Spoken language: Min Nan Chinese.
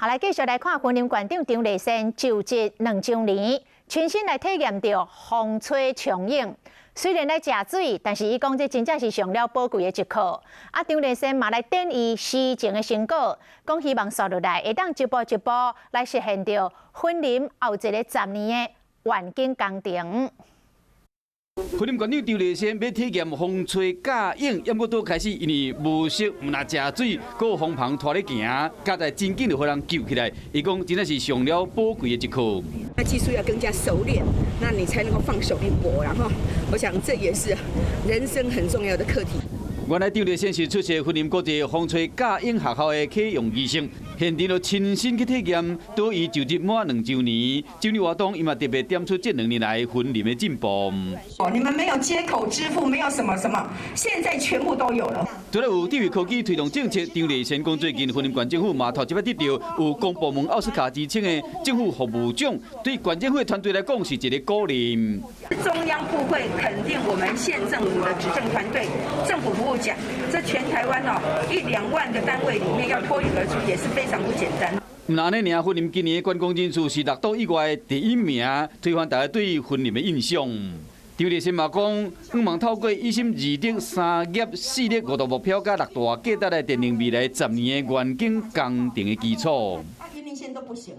好，來繼續來看雲林縣長張麗善就職2週年，親身來體驗著風吹長湧。雖然咧食水，但是伊講這真正是上了寶貴的一課。啊，張麗善嘛來展伊施政的成果，講希望紲落來會當一步一步來實現著雲林後一个十年的願景工程。雲林縣長張麗善欲體驗風吹甲湧，毋過拄開始，因為無識，毋但食水，閣有風帆拖咧行，佳哉真緊就予人救起來。伊講真正是上了寶貴的一課。那技術要更加熟練，那你才能夠放手一搏。然後，我想這也是人生很重要的課題。原來張麗善是出席雲林國際風吹甲湧學校的啟用儀式，現場就親身去體驗。對伊就職滿2週年，周年活動伊嘛特別點出這2年來雲林的進步。哦，你們沒有街口支付，沒有什麼什麼，現在全部都有了。除了有智慧科技推動政策，張麗善講最近雲林縣政府嘛頭一擺得著有公部門奧斯卡之稱的政府服務獎，對縣政府的團隊來講是一个鼓勵。中央部會肯定我們縣政府的執政團隊，政府服務獎，這全台灣哦一兩萬個單位裡面要脫穎而出也是非常不簡單。毋但按呢爾，雲林今年的觀光人數是六都以外的第一名，推翻大家對雲林的印象。張麗善嘛講，向望透過一心二德三業四力五大目標佮六大價值來奠定未來十年的願景工程的基礎。雲林縣都不行。